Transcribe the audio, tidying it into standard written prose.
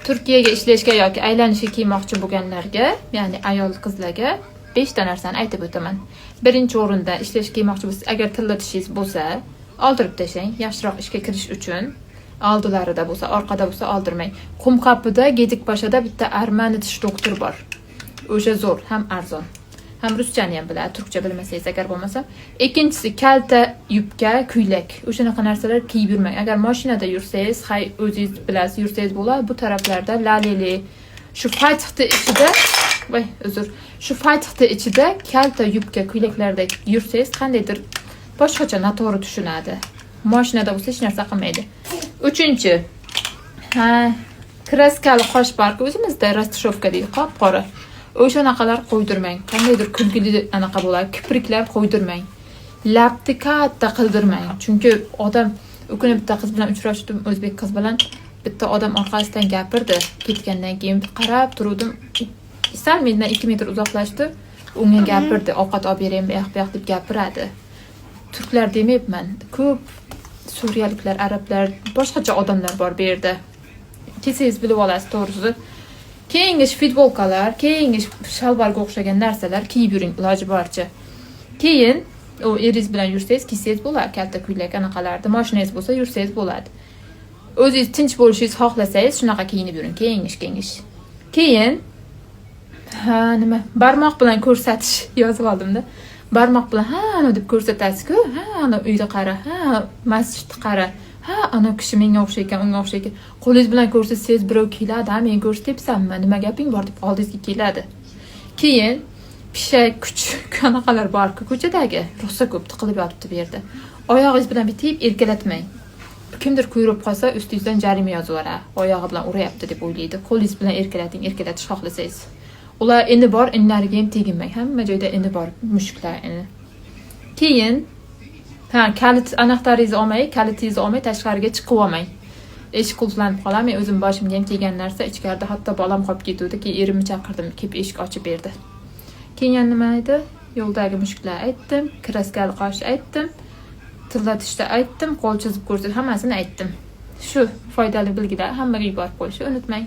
Turkiyaga ishlashga yoki aylanishga kelmoqchi bo'lganlarga, ya'ni ayol qizlarga 5 ta narsani aytib o'taman. Birinchi o'rinda, ishlashga kelmoqchi bo'lsangiz, agar tilla tishingiz bo'lsa, oldirib tashlang, yaxshiroq ishga kirish uchun. Oldilarida bo'lsa, orqada bo'lsa oldirmang. Qumqapida, Gedikpashada bitta armani tish doktor bor. O'sha zo'r, ham arzon. Ham ruschani ham biladi, turkcha bilmasangiz agar bo'lmasa. Ikkinchisi, kalta yubka, ko'ylak. O'shanaqa narsalar kiyib yurmang. Agar mashinada yursangiz, hay, o'zingiz bilasiz, yursangiz bo'ladi. Bu taraflarda laleli shu Fatihni ichida, voy, uzr. Shu Fatihni ichida kalta yubka ko'ylaklarda yursangiz, qandaydir boshqacha, noto'g'ri tushunadi. Mashinada bo'lsa hech narsa qilmaydi. Uchinchi, ha, краска li qosh borku o'zimizda, растушёвка deydi, qop qora. O'shanaqalar qo'ydirmang. Qandaydir kulgili anaqa bo'ladi. Kipriklar qo'ydirmang. Labni katta qildirmang. Chunki odam, u kuni bitta qiz bilan uchrashdim, o'zbek qiz bilan. Bitta odam orqasidan gapirdi. Ketgandan keyin qarab turuvdim. Sal mendan 2 metr uzoqlashdi. Unga gapirdi, ovqat olib beraymi, bu yoq bu yoq deb gapiradi. Turklar demayapman. Ko'p suriyaliklar, arablar, boshqacha odamlar bor bu yerda. Kelsangiz bilib olasiz to'g'risi. Kengish futbolkalar, kengish shalvarga o'xshagan narsalar kiyib yuring iloji boricha. Keyin u eringiz bilan yursangiz, kiysangiz bo'ladi kalta ko'ylak anaqalarni. Mashinangiz bo'lsa, yursangiz bo'ladi. O'zingiz tinch bo'lishingizni xohlasangiz, shunaqa kiyinib yuring, kengish kengish. Keyin ha, nima, barmoq bilan ko'rsatish yozib oldimda. Barmoq bilan ha, ana deb ko'rsatasiz-ku. Ha, ana uyda qara, ha, masjidni qara. Ha, ana kishi menga o'xshaykan, unga o'xshaykan. Qo'lingiz bilan ko'rsatsangiz, birov keladi, ha, meni ko'rsatyapsanmi, nima gaping bor deb oldingizga keladi. Keyin pishak, kuchuk anaqalar bor-ku ko'chadagi, rosa ko'p tiqilib yotibdi bu yerda. Oyog'ingiz bilan bitib erkalatmang. Kimdir ko'rib qolsa, ustingizdan jarima yozib yuboradi. Oyog'i bilan uryapti deb o'ylaydi. Qo'lingiz bilan erkalating, erkalatish xohlasangiz. Ular ini bor, inlariga ham teginmang. Hamma joyda ini bor, mushuklar ini. Keyin ha, kalit anahtaringizni olmay, kalitingizni olmay tashqariga chiqib olmang. Eshik qulflanib qoladi. Men o'zim boshimga ham kelgan narsa, ichkarida hatto bolam qolib ketuvdi. Keyin erimni chaqirdim, kelib eshik ochib berdi. Keyin yana nima edi? Yo'ldagi mushuklar aytdim, краска li qosh aytdim, tilla tishda aytdim, qo'l chizib ko'rsat, hammasini aytdim. Shu foydali bilgilar hammaga yuborib qo'yishni unutmang.